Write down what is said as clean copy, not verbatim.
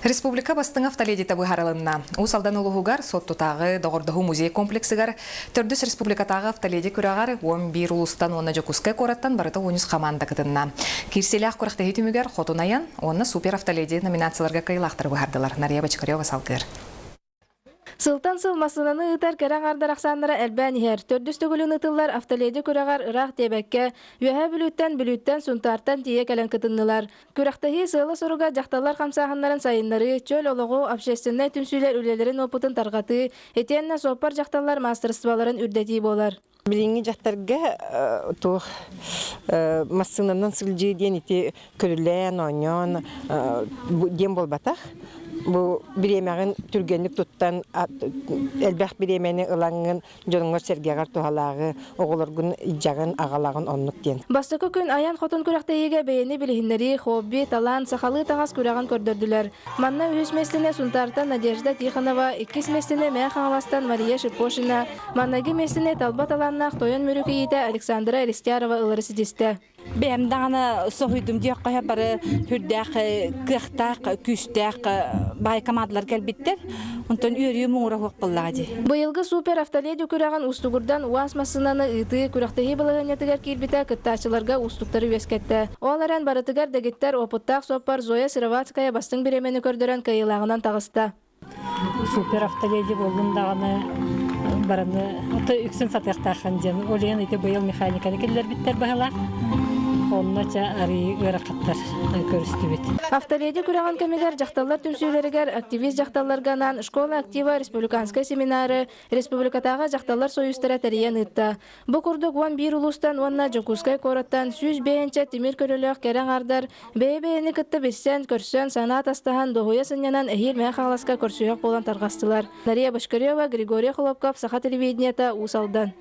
Республика бастыҥ автоледита быһаарылынна. Уус Алдан улууһугар Суоттутааҕы доҕордоһуу музей комплексыгар төрдүс республикатааҕы автоледи күрэҕэр 11 улуустан уонна Дьокуускай куораттан барыта 13 хамаанда кытынна. Киирсиилээх күрэхтэһии түмүгэр Хотун айан уонна Супер автоледи номинацияларга кыайыылаахтары быһаардылар. Нария Бочкарева салгыыр. Сылтан сыл массыынаны ыытар кэрэ аҥаардар ахсааннара элбээн иһэр. Төрдүс төгүлүн ыытыллар автоледи күрэҕэр ыраах диэбэккэ, Үөһээ Бүлүүттэн, Бүлүүттэн, Сунтаартан тиийэ кэлэн кытыннылар. Күрэхтэһии сыала-соруга дьахталлар хамсааһыннарын сайыннарыы, чөл олоҕу, общественнай түмсүүлэр үлэлэрин уопутун тарҕатыы, итиэннэ суоппар дьахталлар маастарыстыбаларын үрдэтии буолар. Билиҥҥи дьахтарга туох массыынанан сылдьыы диэн ити көрүлээн, оонньоон диэн буолбатах. Бу бириэмэҕин түргэнник туттан, элбэх бириэмэни ылаҥҥын дьоҥҥор-сэргэҕэр туһалааҕы, оҕолоргун илдьэҕин, аҕалаҕын оннук диэн. Бастакы күн Айан Хотун күрэхтэһиигэ бэйэни билиһиннэрии, хобби, талаан, сахалыы таҥас күрэҕин көрдөрдүлэр. Манна үһүс миэстэни Сунтаартан Надежда Тихонова, иккис миэстэни Мэҥэ Хаҥаластан Мария Шипошина, маҥнайгы миэстэни талба талааннаах Тойон Мүрү кийиитэ Александра Элистярова ылары ситистэ. Бэйэм даҕаны соһуйдум диэххэ бары сүрдээх кыахтаах, күүстээх баай командалар кэлбиттэр. Онтон үөрүү муҥура суох буоллаҕа дии. Быйылгы Супер автоледи күрэҕин уустугурдан УАЗ массыынаны ыытыы күрэхтэһии балаһыанньатыгар киирбитэ кыттааччыларга уустуктары үөскэттэ. Ол эрэн барытыгар дэгиттэр уопуттаах суоппар Зоя Сыроватская бастыҥ бириэмэни көрдөрөн кыайыылааҕынан таҕыста. Супер автоледи буоллун даҕаны бараны ото үксүн сатыахтааххын диэн. Ол иһин ити быйыл механиканы киллэрбиттэр быһалаах. Онно чэ арыый ыарахаттар көрүстүбүт. Автоледи күрэҕин кэмигэр дьахталлар түмсүүлэригэр активист дьахталларга анаан «Школа актива» республиканскай семинары республикатааҕы дьахталлар союзтара тэрийэн ыытта. Бу курдук 11 улуустан уонна Дьокуускай куораттан 105 тимир көлөлөөх кэрэ аҥаардар бэйэ-бэйэни кытта билсэн, көрсөн, санаа атастаһан, дуоһуйа сынньанан эһиил Мэҥэ Хаҥаласка көрсүһүөх буолан тарҕастылар. Нария Бочкарева, Григорий Холопков, Саха телевидениета, Уус Алдан.